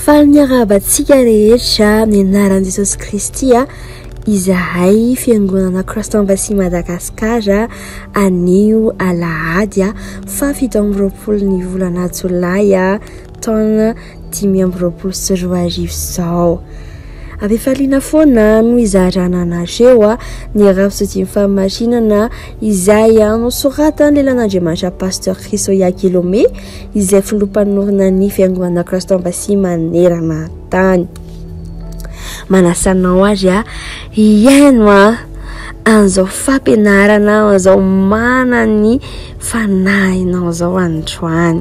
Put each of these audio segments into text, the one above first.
Faly miarahaba antsika rehetra amin'ny anaran'i Jesosy Kristy izahay Fiangonana Christ Embassy Madagascar anio alahady faha 27 ny volana jolay taona 2025 izao. Am-pifaliana foana no izarana anareo ny Rhapsodie Fahamarinana izay nosoratan'ny lehilahin'Andriamanitra Pasteur Chris Oyakhilome izay filoha mpanorina ny Fiangonana Christ Embassy manerana tany. Manasa anao ary a hihaino a an'izao fampianarana an'izao mana ny fanahinao izao androany.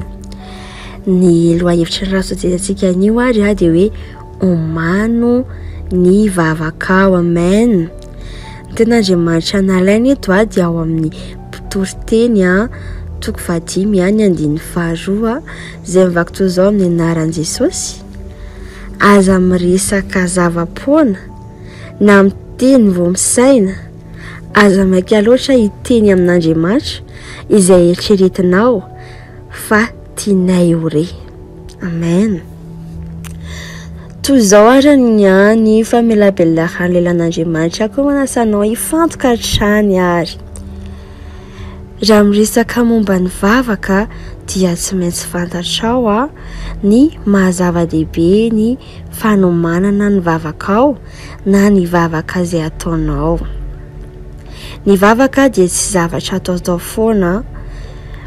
Ny lohahevitry ny Rhapsodie antsika anio ary a dia hoe omano ny vavakao. Amen. Ny tenin'Andriamanitra nalaina eto a dia ao amin'ny Mpitoriteny a toko 5 a ny andininy 2 izay mivaky toy izao amin'ny anaran'i Jesosy: aza miresaka zava-poana na miteny vao misaina, aza maika loatra hiteny amin'Andriamanitra izay eritreretinao fa tianay ho re. Amen. Toy izao ary ny any famelabelaran'ny lehilahin'Andriamanitra koa manasa anao hifantoka hatrany ary. Raha miresaka momba ny vavaka dia tsy maintsy fantatrao a ny maha-zava-dehibe ny fanomanana ny vavakao na ny vavaka izay ataonao. Ny vavaka dia tsy zavatra ataotao foana,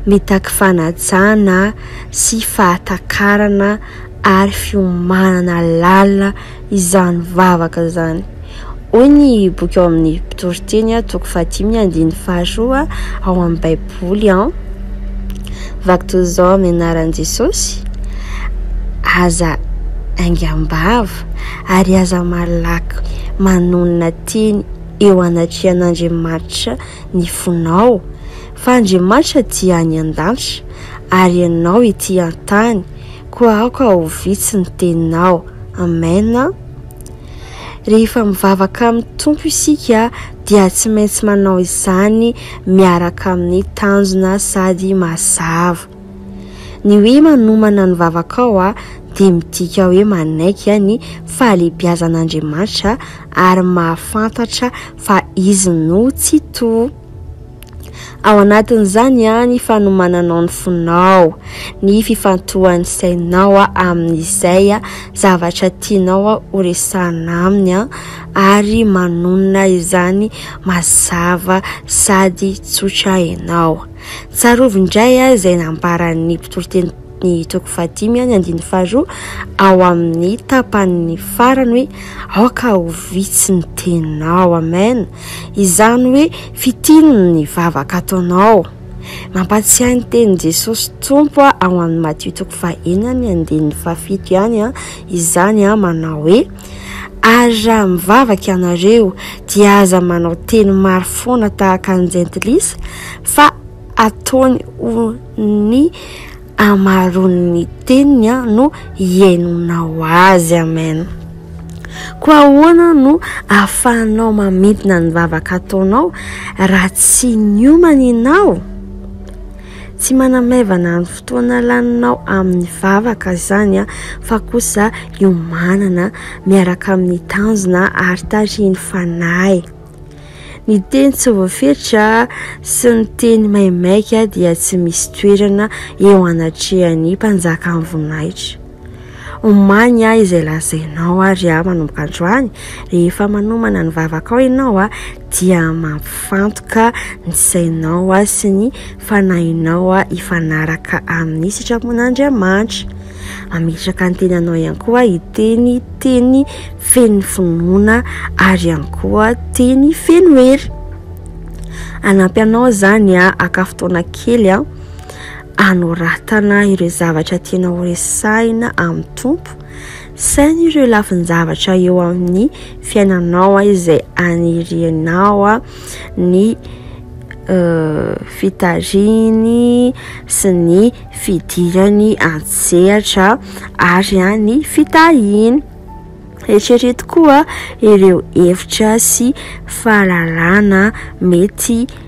mitaky fanajana sy fahatakarana ary fiomanana lalina izany vavaka izany. Hoy ny boky ao amin'ny Mpitoriteny toko 5 andininy 2 ao amin'ny Baiboly. Vaky toy izao amin'ny anaran'i Jesosy: aza haingam-bava ary aza malaky manonona teny eo anatrehan'Andriamanitra ny fonao, fa Andriamanitra dia any an-danitra ary ianao ety an-tany, koa aoka ho vitsy ny teninao. Amen. Rehefa mivavaka amin'ny Tompo isika dia tsy maintsy manao izany miaraka amin'ny tanjona sady mazava. Ny hoe manomana ny vavakao dia midika hoe manaiky ny fahalehibiazan'Andriamanitra ary mahafantatra fa Izy no Tsitoha. Ao anatin'izany ny fanomananao ny fonao, ny fifantohan'ny sainao amin'izay zavatra tianao horesahana aminy ary manonona izany mazava sady tsotra ianao. Tsarovy indray izay nambaran'ny mpitoriteny ny toko 5 ny andininy 2 ao amin'ny tapany farany hoe aoka ho vitsy ny teninao. Amen. Izany hoe fitino ny vavaka ataonao. Mampatsiahy ny tenin'i Jesosy Tompo ao amin'ny Matio toko 6 ny andininy 7 ihany izany manao hoe: ary raha mivavaka ianareo dia aza manao teny maro foana tahaka ny jentilisa, fa ataony ho ny hamaroan'ny teniny no hihainoanao azy. Amen. Koa ahoana no ahafahanao mamintina ny vavaka ataonao raha tsy niomana ianao? Tsy manamaivana ny fotoana laninao amin'ny vavaka izany fa kosa iomanana miaraka amin'ny tanjona ary tarihin'ny fanahy. Ny teny tsy voafetra sy ny teny maimaika dia tsy misy toerana eo anatrehan'ny mpanjakan'ny voninahitra. Omany ahy izay lazainao ary aho manomboka androany. Rehefa manomana ny vavakao ianao dia mampifantoka ny sainao sy ny fanahinao hifanaraka amin'ny sitrapon'Andriamanitra. Mametraka ny tenanao ihany koa hiteny teny feno finoana ary ihany koa teny feno hery. Hanampy anao izany haka fotoana kely hanoratana ireo zavatra tianao horesahina amin'ny Tompo. Saino ireo lafin-javatra eo amin'ny fiainanao izay anirianao ny fitarihiny sy ny fidirany an-tsehatra ary ny fitahiany. Eritrereto koa ireo hevitra sy fahalalana mety